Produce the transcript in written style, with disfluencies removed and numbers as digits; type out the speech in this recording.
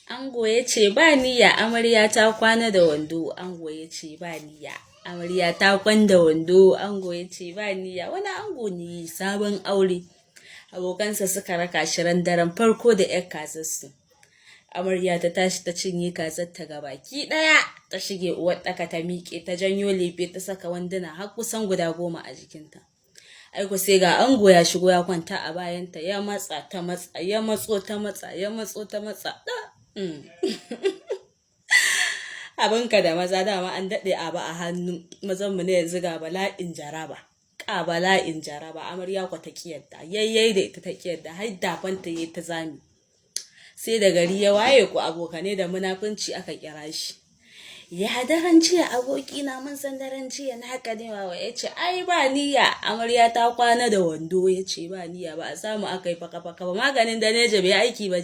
Ango ya ce ba niyya, amarya ta kwana da wando. Ango ya ce ba niyya, amarya ta kwan da wando. Ango ya ce ba niyya. Wani ango ne sabon aure. Abokansa suka raka shi ran daren farko da 'yar kazarsu. Amarya ta tashi ta cinye kazar ta gabaki ɗaya, ta shige uwarɗaka, ta miƙe, ta janyo lefe, ta saka wanduna har kusan guda 10 a jikinta. Aiko sai ga ango ya shigo, ya kwanta a bayanta, ya matsa ta matsa, ya matso ta matsa, ya matso ta matsa. Abinka da maza, dama an daɗe abu a hannu. Mazan mu ne yanzu ga bala'in jaraba. Ka bala'in jaraba. Amarya kwa ta kiyarda, yayyai da ita ta kiyarda, har dafanta yayi ta zami. Sai da gari ya waye ku abokane da munafunci aka kira shi. "Ya daren jiya, abokina? Mun san daren jiya na haka ne." Wa ya ce, "Ai ba niyya, amarya ta kwana da wando." Ya ce ba niyya, ba a samu aka yi faka faka ba. Maganin danejo bai aiki ba.